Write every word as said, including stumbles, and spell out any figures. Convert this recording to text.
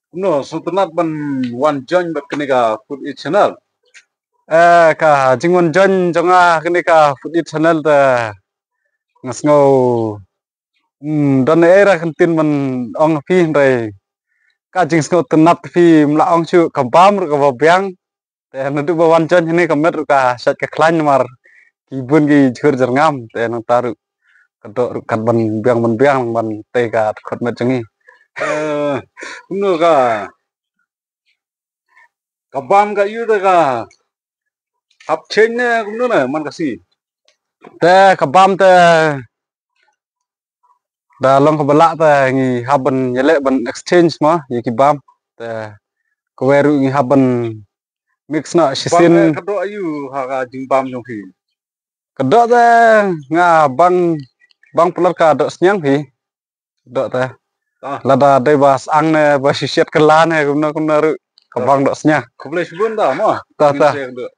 Kumno sngewtynnat ban wan join bad kane ka Food Eat Channel? Eh, ka jingwan join jong nga kane ka Food Eat Channel te nga sngew, hmm, don ei ra kyntien ban ong phi hynrei ka jingsngewtynnat phi mla ong shu ka bam ruh kaba biang. Te naduh ba wan join hynne ka met ruh ka shait ka khlaiñ namar ki bun ki jhur jyrngam te nangta ruh ka doh ruh kat ban biang ban biang ban tei ka dkhot met jong ngi. Eh, kumno ka ka bam ka ïu te ka hap change ne kumno ne man ka sngi? Te ka bam te da long kaba lah te ngi hap ban ïaleh ban exchange mo ïa ki bam. Te kawei ruh ngi hap ban mix noh shisien. Bam eh, ka doh aïu ha ka jingbam jong phi? Ka doh te nga bang bang palat ka doh sniang phi. Ka doh te. Ah. Lada dei ba sang ne ba shishet ka la ne kumno kumno ruh ka bang doh sniang. Khublei shibun da mo. Ta ta. Shibun shibun.